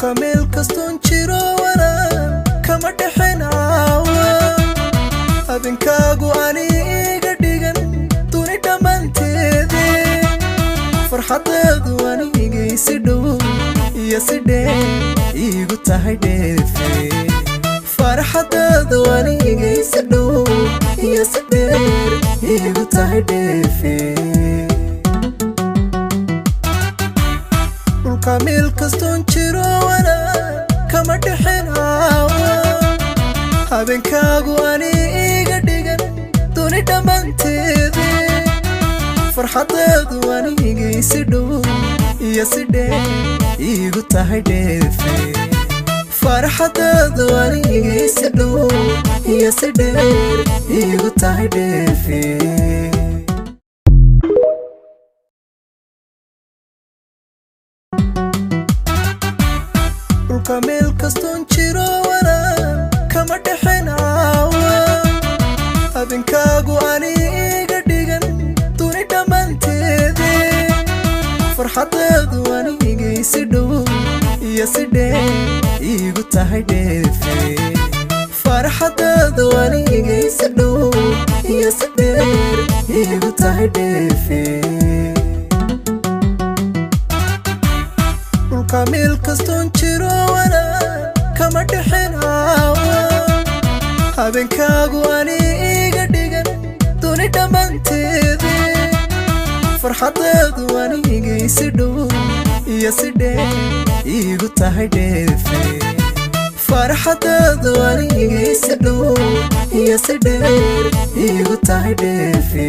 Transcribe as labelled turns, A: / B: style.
A: Dhulka meel kastoon jiro walaal kama dhexin caawa, habenkaagu ani iga dhigan duni dhammaanteede. Farxaddaadu anigay si dhow iyo si dheer iigu tahay dheefe. Farxaddaadu anigay si dhow iyo si dheer iigu tahay dheefe. Dhulka meel kastoon jiro walaal kama dhexin caawa, habeenkaagu ani iga dhigan duni dhammaanteede. Farxaddaadu anigay si dhow iyo si dheer iigu tahay dheefe. Farxaddaadu anigay si dhow iyo si dheer iigu tahay dheefe. Dhulka meel kastoon jiro walaal kama dhexin caawa, habeenkaagu ani iga dhigan duni dhammaanteede. Farxaddaadu anigay si dhow iyo si dheer iigu tahay dheefe. Farxaddaadu anigay si dhow iyo si dheer iigu tahay dheefe. Dhulka meel kastoon jiro walaal kama dhexin caawa, habeenkaagu ani iga dhigan duni dhammaanteede. Farxaddaadu anigay si dhow iyo si dheer iigu tahay dheefe. Farxaddaadu anigay si dhow iyo si dheer iigu tahay dheefe.